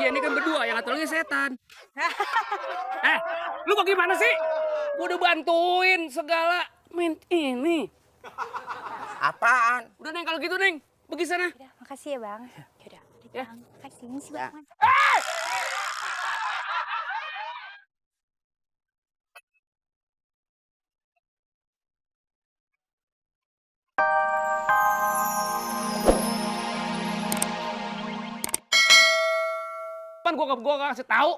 Iya ini kan berdua, yang satu lagi setan. Lu kok gimana sih? Gua udah bantuin segala. Main ini. Apaan? Udah Neng, kalau gitu Neng, pergi sana. Udah, makasih ya Bang. Yaudah, Ya. Bang. Makasih, ini sih Bang. Pan gua kasih tahu.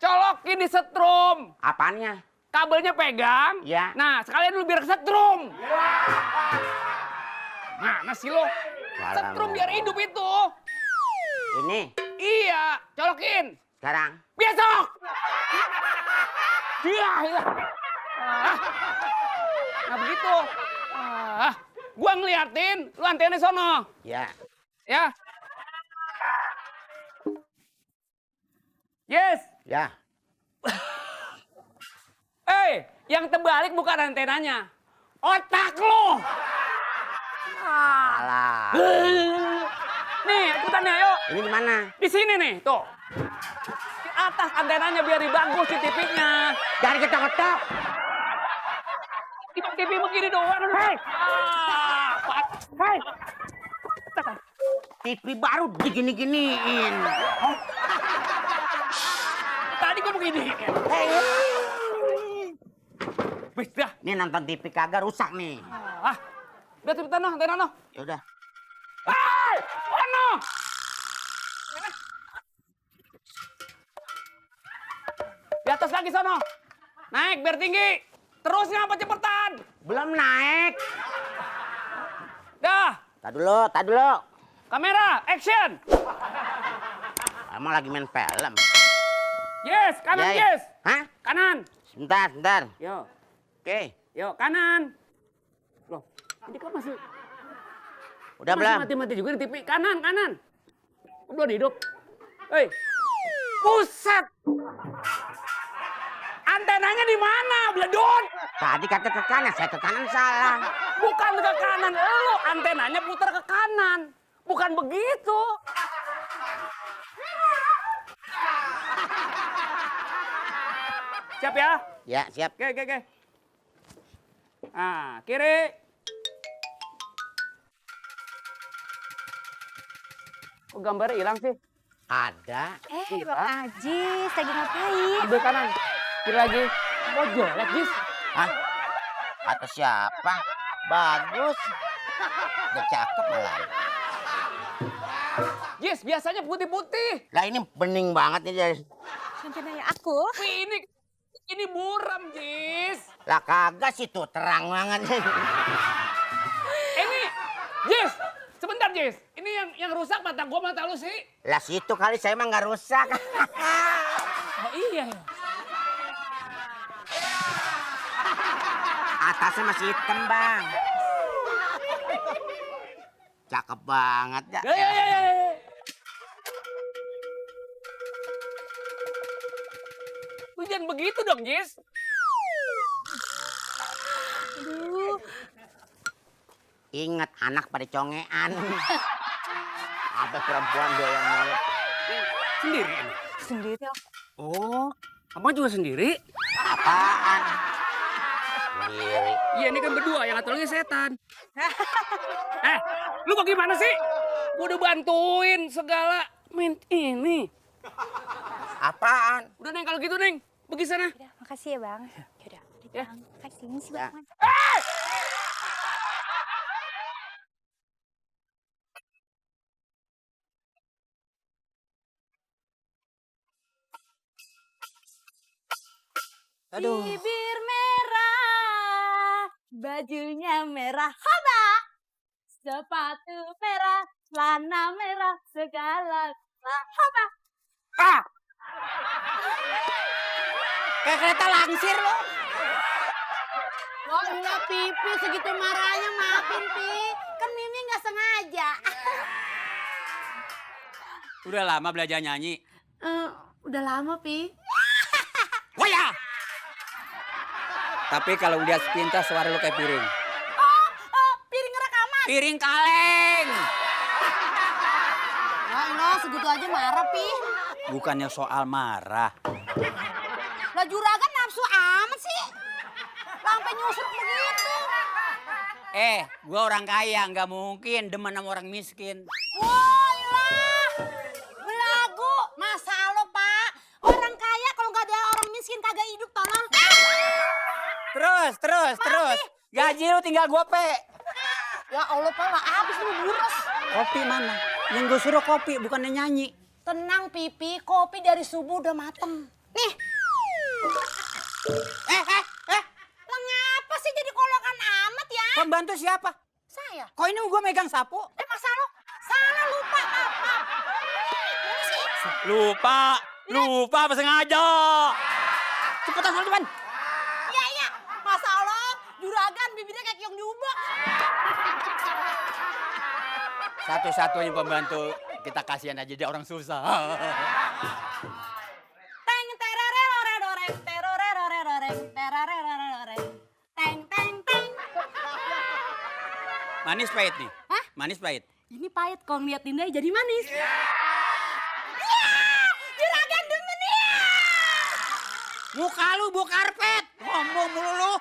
Colokin di setrum. Apanya? Kabelnya pegang. Ya. Nah, sekalian lu biar kesetrum. Nah, sih lo. Setrum biar hidup itu. Ini Iya, colokin. sekarang. Besok. Iya. Nah begitu. Gua ngeliatin, lu antena sono. Ya. Ya. Yes. Ya. Yang terbalik bukan antenanya. Otak lo. Alah. Nih, ikutan nih, ayo. Ini di mana? Di sini nih, tuh. Di atas antenanya biar bagus di TV-nya. Jangan ketok-ketok. TV begini doang. Hei. Hei. TV baru digini-giniin. Tadi gua begini. Wih, dah. Ini nonton TV kagak rusak nih. Udah cepetan noh, antena noh. Ya udah. Hei, ono. Di atas lagi sono. Naik biar tinggi. Terus ngapa cepetan? Belum naik. Dah, Tadi dulu. kamera, action. Emang lagi main film. Yes, kanan Ya, ya. yes. Hah? Kanan. Sebentar. Yo, Oke. yo kanan. Loh, ini kan masih Udah masih belum? mati-mati juga di TV. Kanan. Belum hidup. Hei. Buset. Antenanya di mana, Bledon? Tadi kata ke kanan, saya ke kanan salah. Bukan ke kanan, lo antenanya putar ke kanan. Bukan begitu. Siap ya? Ya, siap. Oke. Nah, kiri. Kok gambarnya hilang sih? Ada. Bang Ajis, lagi ngapain? Ambil kanan. Kiri lagi. Kok jelek, Jis? Hah? Kata siapa? Bagus. Udah cakep malah. Jis, biasanya putih-putih. Lah ini bening banget nih, Jess. Antenanya aku. Tapi ini buram, Jis. Lah kagak sih tuh, terang banget. Ini, Jis. Sebentar, Jis. Ini yang rusak mata gua, mata lu sih. Lah situ kali saya emang nggak rusak. Oh iya ya. Atasnya masih hitam, Bang. Cakep banget ya. Ya. Lu jangan begitu dong, Jis. Aduh, Ingat anak pada congean. Ada perempuan doyan banget. Sendiri ini. sendiri aku. Oh, abang juga sendiri? Apaan? Sendiri. Iya, ini kan berdua, yang satu lagi setan. Lu kok gimana sih? Gua udah bantuin segala. Main ini. Apaan? Udah, Neng, kalau gitu, Neng. Pergi sana. Udah, makasih ya Bang. Yaudah, Ya. Bang. Makasih, ini sih Ya. Bang. Aduh. Bibir merah, bajunya merah, hoba. Sepatu merah, celana merah, segala hoba. Kayak kereta langsir lo. Oh enggak Pipi, segitu marahnya maafin Pi. Kan Mimi nggak sengaja. Udah lama belajar nyanyi? Udah lama Pi. Oh ya! Tapi kalau udah sepintas suara lu kayak piring. Piring rekaman. Piring kaleng! Alah, segitu aja marah, Pi. Bukannya soal marah. Lah juragan nafsu amat sih. Sampai nyusut begitu. Gua orang kaya, nggak mungkin demen sama orang miskin. Wah, ilah. Belagu. Masa lo, Pak? Orang kaya kalau nggak ada orang miskin kagak hidup, tolong. Terus. Gaji lu tinggal gope. Ya Allah, Pak, lah habis lu buras. Kopi mana? Yang gue suruh kopi, bukannya nyanyi. Tenang, Pipi. Kopi dari subuh udah mateng. Nih. Lah ngapa sih jadi kolokan amat ya? Pembantu siapa? Saya. Kok ini gue megang sapu? Masa lo? Salah lupa, apa? Mana sih? Lupa apa sengaja. Cepetan soal depan. Iya. Masa Allah, juragan bibirnya kayak kiong diubah. Satu-satunya pembantu kita kasihan aja dia orang susah. Teng tererorororeng, terororororeng, terororororeng. Teng teng teng. Manis pahit nih? Hah? Manis pahit? Ini pahit kalau ngeliat Dinda jadi manis. Ya, juragan demen ya. Muka lu bu karpet. Ngomong mulu lu.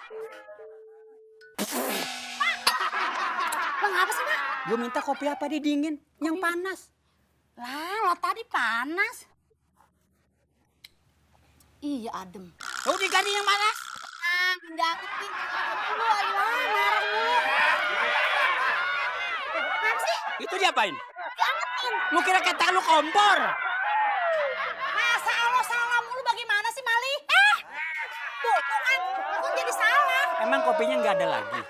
Bang, apa sih, Pak? Gue minta kopi apa dia dingin? Yang panas. Lah, lo tadi panas. Iya, adem. Lu diganti yang panas? Ah, gantiin. Lu ayolah, marah mulu. Apa sih? Itu diapain? Diangetin. Lu kira kata lu kompor? Masa Allah salah mulu bagaimana sih, Mali? Tuh kan, aku jadi salah. Emang kopinya nggak ada lagi?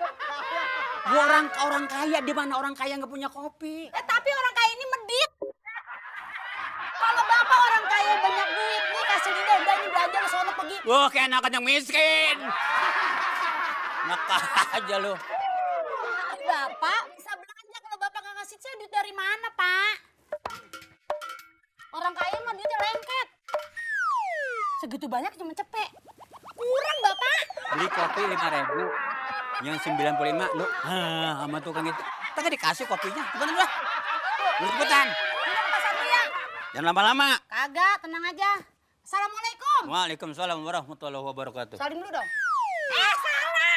Gua orang kaya, di mana orang kaya nggak punya kopi? Tapi orang kaya ini medit. Kalau bapak orang kaya banyak duit nih, kasih Dinda ini belanja lu sono pergi. Wah, kayak anak yang miskin. Naka aja lu. Bapak bisa belanja kalau bapak nggak ngasih saya duit dari mana, Pak? Orang kaya mah duitnya lengket. Segitu banyak cuma cepet. Kurang, Bapak. Beli kopi 5.000. Yang 95 lu sama tukang itu. Kita dikasih kopinya. Cepetan lah. Lu cepetan. Ini ke pasar dulu ya. Jangan lama-lama. Kagak, tenang aja. Assalamualaikum. Waalaikumsalam warahmatullahi wabarakatuh. Salim dulu dong. Salah.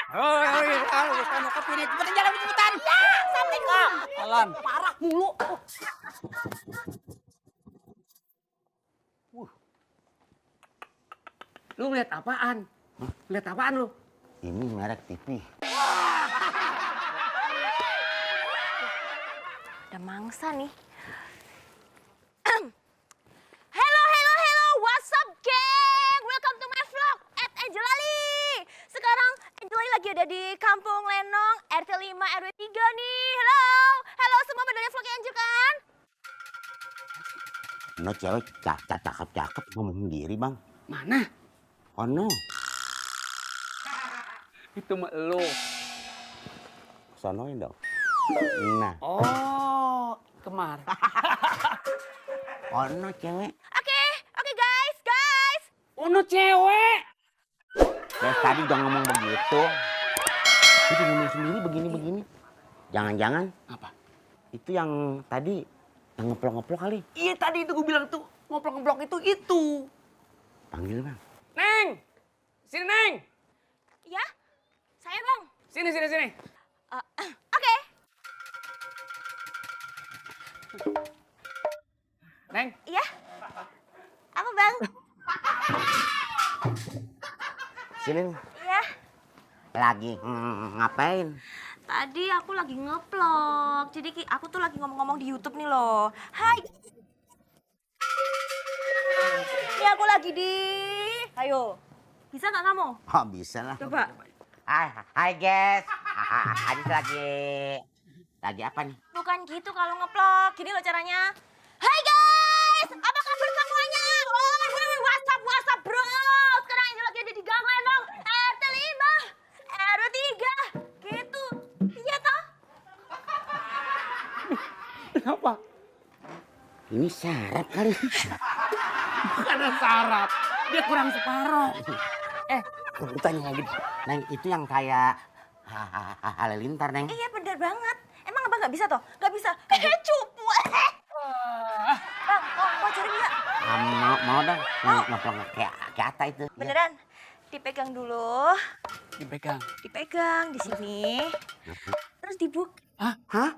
Kalau mau kopi nih, cepetan jalan cepetan. Ya, Assalamualaikum. Salam. Parah mulu. Lu lihat apaan? Lihat apaan lu? Ini merek TV. Ada mangsa nih. Hello, what's up geng? Welcome to my vlog at Angelali. Sekarang Angelali lagi ada di Kampung Lenong, RT 5 RW 3 nih. Halo semua pada lihat vlognya Angel kan? No cewek cakep ngomong sendiri bang. Mana? Oh no. Itu mah lu. Sonoin dong. Nah. Oh, kemarin. Oh no cewek. Oke guys. Ono cewek. Kayak tadi jangan ngomong begitu. Itu ngomong sendiri begini. Jangan-jangan Apa? itu yang tadi yang ngeplok kali. Iya tadi itu gue bilang tuh ngoplok-ngoplok itu. Panggil bang. Neng, sini Neng. Ya, saya bang. Sini. Oke. Neng, Iya. Apa bang? Sini Iya. lagi ngapain? Tadi aku lagi ngeplok. Jadi aku tuh lagi ngomong-ngomong di YouTube nih loh. Hai. Ini aku lagi di. Ayo. Bisa nggak kamu? Oh bisa lah. Coba. Hai guys. Adit lagi apa nih? Bukan gitu kalau ngeplok. Gini loh caranya. Hai guys, apa kabar semuanya? Oh, WhatsApp bro. Sekarang ini lagi ada di Gang Lenong, RT 5, RW 3. Gitu. Iya toh? kenapa? Ini sarap kali. Karena sarap. Dia kurang separoh. Aku tanya lagi. Neng itu yang kayak halilintar neng. Iya bener banget. Emang abang nggak bisa toh? Nggak bisa. Cupu. bocorin nggak? Mau dong. Ngeplong kayak Ata itu. Beneran? Dipegang dulu. Dipegang. Dipegang di sini. Terus dibuka. Hah?